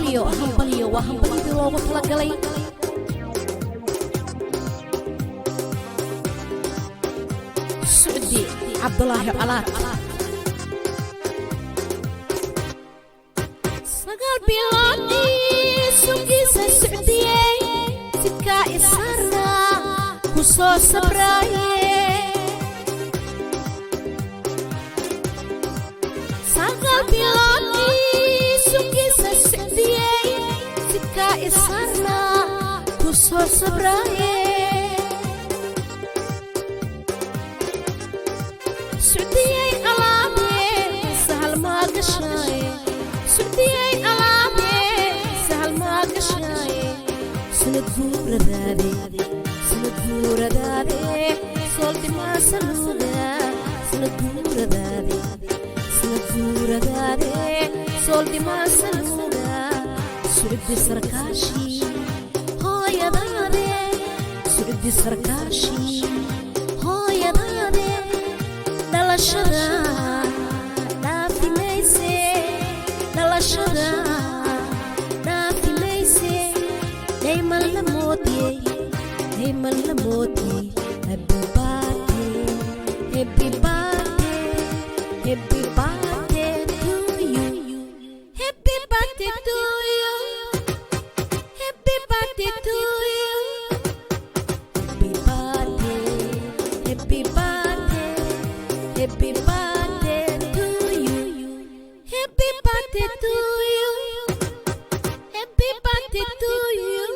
Hambalyo, hambalyo, waa hambalyadii loogu talagalay Sucdi Cabdulaahi Colaad. 9 biloodii sugiisa socdiyey, sidkaa isarna ku soo sabraaye. 9 biloodii sugiisa socdiyey, sidkaa isarna ku soo sabraaye. Socdiyey alaabe, sahal maa gashaaye. Socdiyey alaabe, sahal maa gashaaye. Sanad guuradaade, sanad guuradaade, sooldimasaluuga. Sanad guuradaade, sanad guuradaade, sooldimasaluuga. Socdi sarkaashi hooyadaade, socdi sarkaashi hooyadaade, dhalashada dhaafi mayse, dhalashada dhaafi mayse. Dhayman la moodiyey, dhayman la moodiyey. Happy birthday, happy birthday, happy birthday to you, happy birthday to you, happy birthday to you. Happy birthday, happy birthday, happy birthday to you, happy birthday to you, happy birthday to you.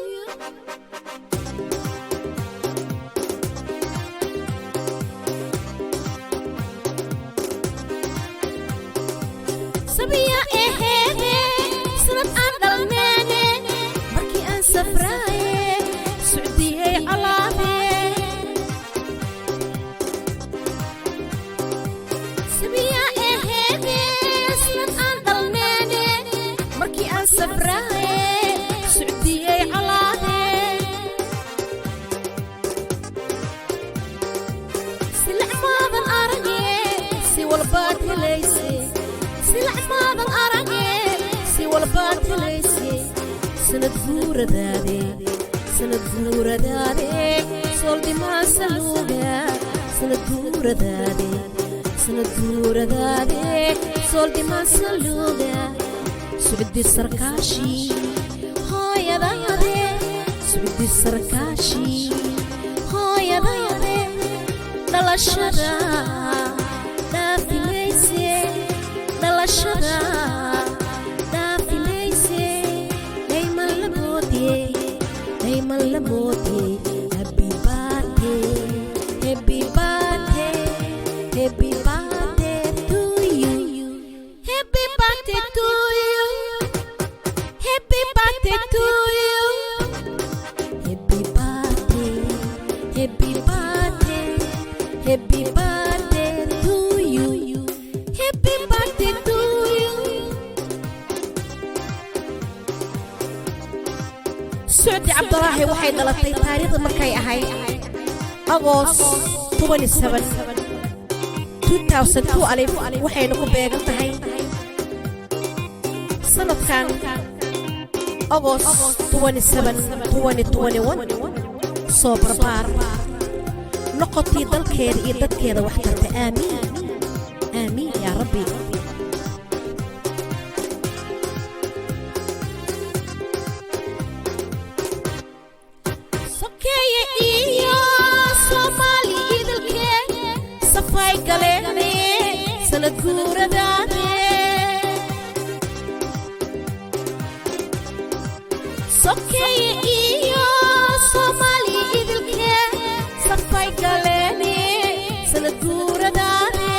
Sabiya eheede, sanad aan dhalneene, markii aan safraaye, socdiyey calaabe. Sabiya eheede, sanad aan dhalneene, markii aan safraaye, socdiyey calaabe. Silac maadan arage, si walbaad helayse. Silac maadan arage, si walbaad helayse. Sanad guuradaade, sanad guuradaade, sooldimasaluuga. Sanad guuradaade, sanad guuradaade, sooldimasaluuga. Socdi sarkaashi hooyadaade, socdi sarkaashi hooyadaade, dhalashada dhaafi mayse, dhalashada dhaafi mayse. Dhayman la moodiyey, dhayman la moodiyey. Happy birthday, happy birthday, happy birthday to you, happy birthday to you, happy birthday to you. Happy birthday, happy birthday, happy birthday to you, happy birthday to you. Socdi Cabdulaahi waxay dhalatay taariikhda markay ahayd Agoos 2012, waxayna ku beegan tahay sanadkan Agoos 27. Soo barbaar, noqotii dalkeeda iyo dadkeeda wax tarta. Aamiin, aamiin yaa Rabbi. Sokeeye iyo Soomaali idilkee safay galeene, sanad guuradaade. Sokeeye iyo Soomaali idilkee safay galeene, sanad guuradaade.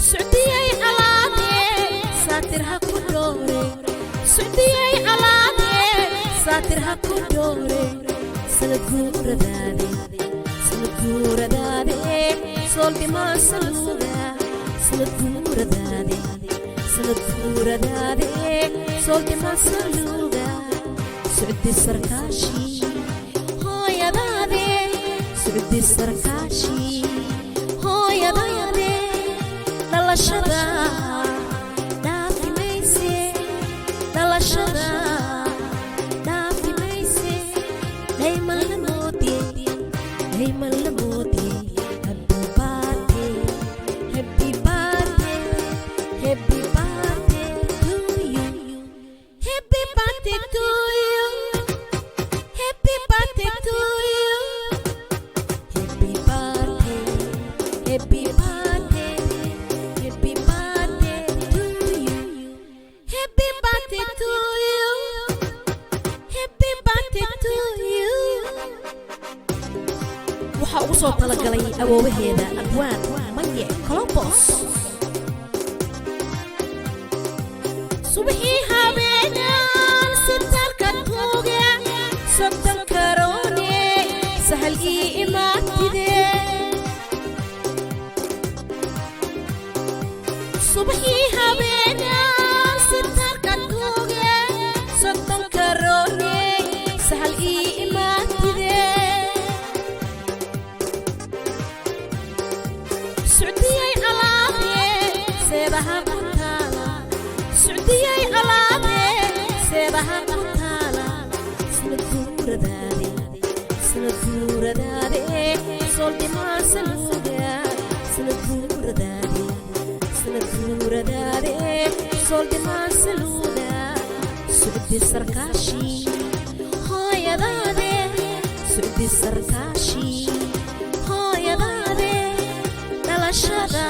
Socdiyay calaade, saatir ha ku dhoore. Socdiyay calaade, saatir ha ku dhoore. Sanad guuradaade, sanad guuradaade, sooldimasaluuga. Sanad guuradaade, sanad guuradaade, sooldimasaluuga. Socdi sarkaashi hooyadaade, socdi sarkaashi hooyadaade, dhalashada. Awoowaheeda abwaan Maye Colombos. Subaxii habeenaan sitarka tuuge, 30 karoone, sahal ii imaatide. Subaxii habeenaan sitarka tuuge, 30 karoone, sahal ii imaatide. Socdiyay alaabe, seedaha ku taala. Socdiyay alaabe, seedaha ku taala. Sanad guuradaade, sanad guuradaade, sooldimaansaluuga. Sanad guuradaade, sanad guuradaade, sooldimaansaluuga. Socdi sarkaashi hooyadaade, socdi sarkaashi hooyadaade, dhalashada.